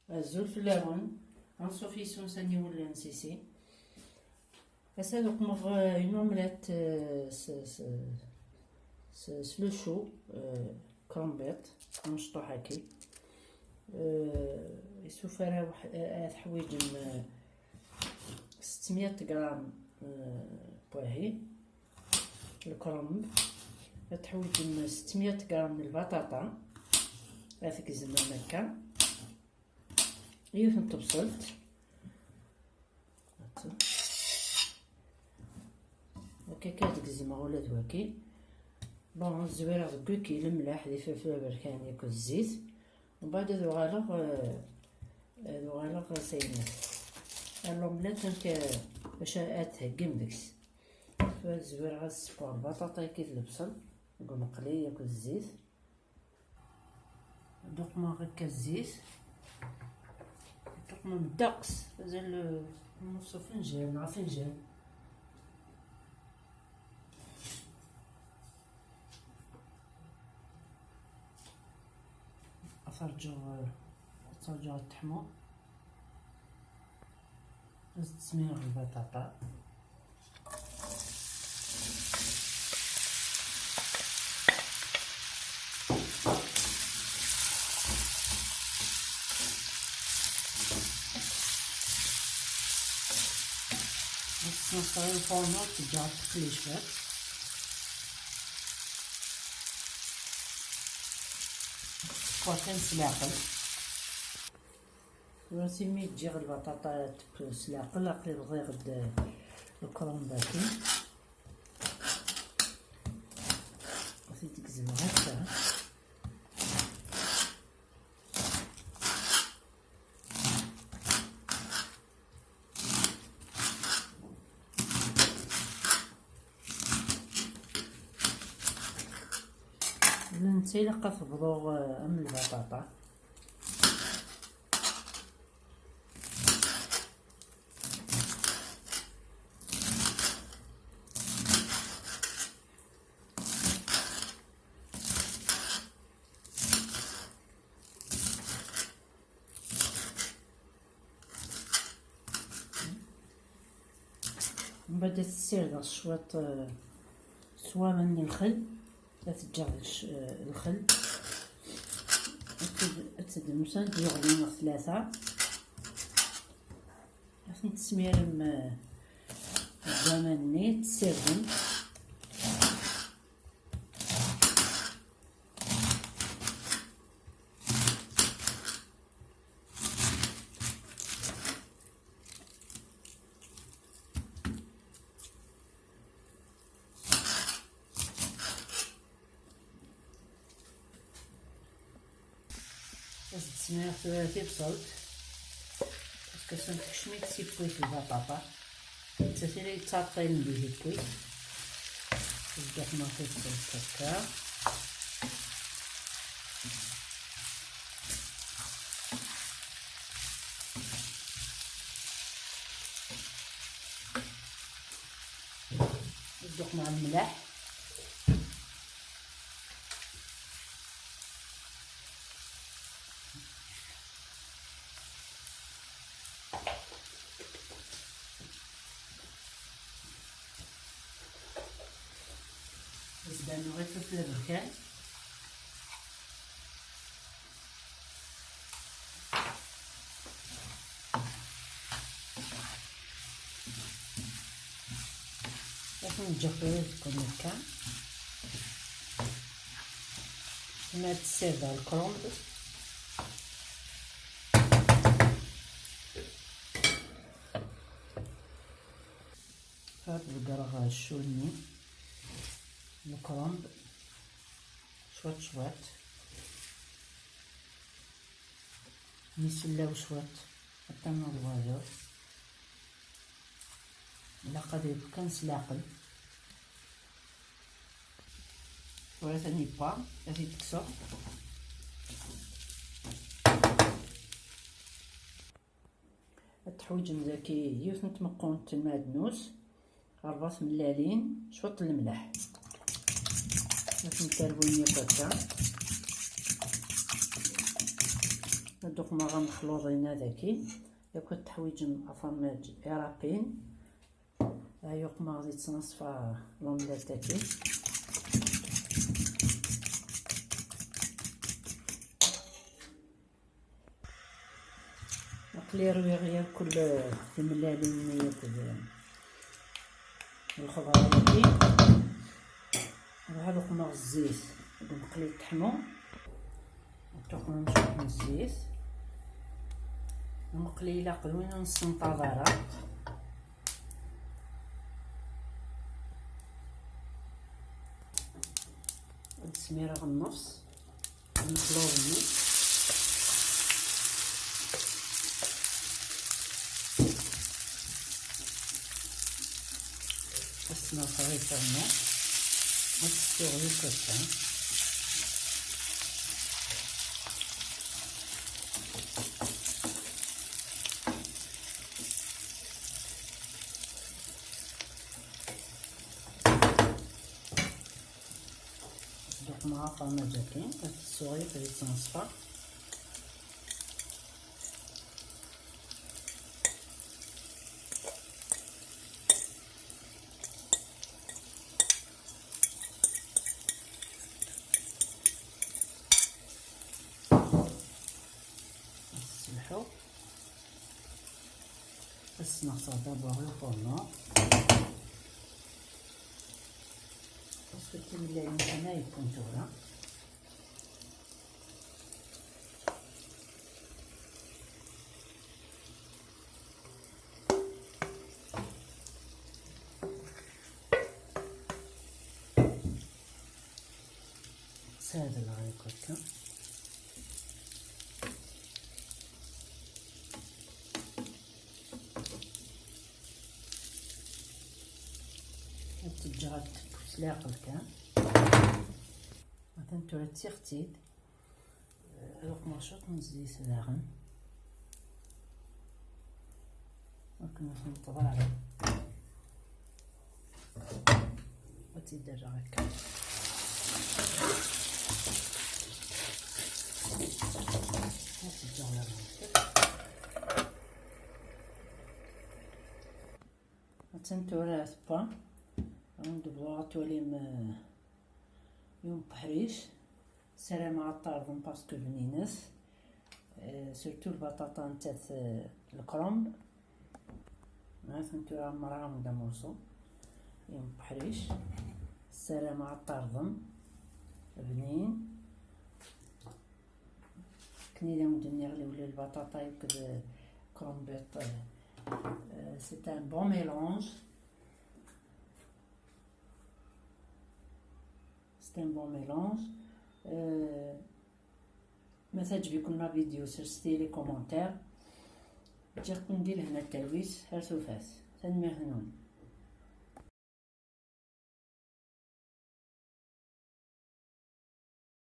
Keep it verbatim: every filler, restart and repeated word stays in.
Azul fell-awen. Anṣuf yes-wen s aniwel n Sisi. Ass-a ad uqmeɣ, euh, une omelette, euh, s, s, s, s le chou, euh, crumbettes, amecṭuḥ-agi. Euh, isufar ad, ad teḥwiǧem, euh, ستمية غرام، euh, بواهي الكرنب. Ad teḥwiǧem ستمية غرام n lbaṭaṭa. Ad tgezmem akka. Yiwet n tebṣelt. Akka kan ad gezmeɣ ula d wagi. Bon, zwireɣ deg wiki lemleḥ d ifelfel aberkan akked zzit. Mbeɛd ad uɣaleɣ, eh, ad uɣaleɣ s ayennat. Ar l'omelette, amek, eh, bac ad theggim deg-s. Tura ad zwireɣ ad ssekweɣ lbaṭaṭa-agi d lebṣel deg umeqli akked zzit. Ad uqmeɣ akka zzit. Ad uqmeɣ ddeqs, azal, eh, n nus afenjal neɣ afenjal. Ad terǧuɣ, ad terǧuɣ ad teḥmu. Ad tesmireɣ lbaṭaṭa. Ad tesneṣṣer lfurnu, teǧǧa teqli cwiṭ. Teqwa kan s leɛqel. Tura s imi ǧǧiɣ lbaṭaṭa teqqel s leɛqel, aqli bḍiɣ-d lkrumb-agi. Ad t-id-gezmeɣ akka. D netta ilaq ad tebḍu, eh, am lbaṭaṭa. Mbeɛd ad ssirdeɣ cwiṭ, eh, s waman n lxel. Ad teǧǧeɣ deg c-, eh, lxel. Ad tt-, ad teddem s anda yuɣ yiwen neɣ tlata. Ad ten-tesmirem, eh, deg waman-nni, tessirdem. Ad d-smiɣ tura tibṣelt, parce que ass-a tekcem-itt tewwit lbaṭaṭa. Nettat i la yettaṭṭilen di tewwit. Zdaxel ma tibṣelt akka. Zdaxel ma lemleḥ. Zdaxel ma tifelt aberkan. Ad ten-ǧǧeɣ tura ad kkun akka. Ma ad tessirdeɣ lkrumb. Ad ḍeggreɣ ccu-nni, lkrumb, cwiṭ cwiṭ. Mi sellaw cwiṭ, ad ternuḍ wayeḍ. Ilaq ad yeww kan s leɛqel. Tura tani yewwa, ad t-id-kkseɣ. Ad teḥwiǧem daki yiwet n tmeqqunt n lmeɛdnus, ṛebɛa tmellalin, cwiṭ n lemleḥ. Ad ten-terwim yakk akka. Ad uqmeɣ amexluḍ-inna daki, yakk ad teḥwiǧem afermaj irapin. Ay uqmeɣ di ttnaṣfa l'omelette-agi. Aql-i rwiɣ yakk timellalin-nni akked lxeḍra-agi. Ruḥ ad uqmeɣ zzit deg umqli teḥmu. Ad tuqmem cwiṭ n zzit. Umqli ilaq d win ur nessenṭaḍ ara. Ad smireɣ nnefs. Nexluḍ-nni. Ad snerxeɣ ifernu. Ad tessuɣ yiwet kan. Ad uqmeɣ afermaj-agi, ad t-ssuɣ yakk di ttneṣfa. Ad sselḥuɣ. Ad sneɣseɣ d'abord ifernu. Parce que timellalin kan ay yewwin tura. Sɛedleɣ yakk akka. Ad teǧǧeɣ ad teffu s leɛqel kan. Atan tura ttixet-id. Ad uqmeɣ cwiṭ n zzit daɣen. Akken ur tneṭṭeḍ ara. Ad tt-id-rreɣ akka. Ad tt-ǧǧeɣ daɣen akka. Attan tura tewwa. Ad d-wwuɣ ad twalim, eh, yiwen n uḥric. Ssarameɣ ad t-terḍem parce que bninet. Eh, surtout lbaṭaṭa nettat, eh, lkrum. Attan tura merra d amurṣu. Yiwen n uḥric. Ssarameɣ ad t-terḍem. Bnin. Akken i d awen-d-nniɣ, lewlal, lbaṭaṭa akked, eh, crumbiṭ, eh, eh, c'est un bon mélange. C'est un bon mélange. Euh, ma teɛǧeb-iken la vidéo, sers-iyi les commentaires. Ǧǧiɣ-ken di lehna d talwit, ar tufat. Tanemmirt-nwen.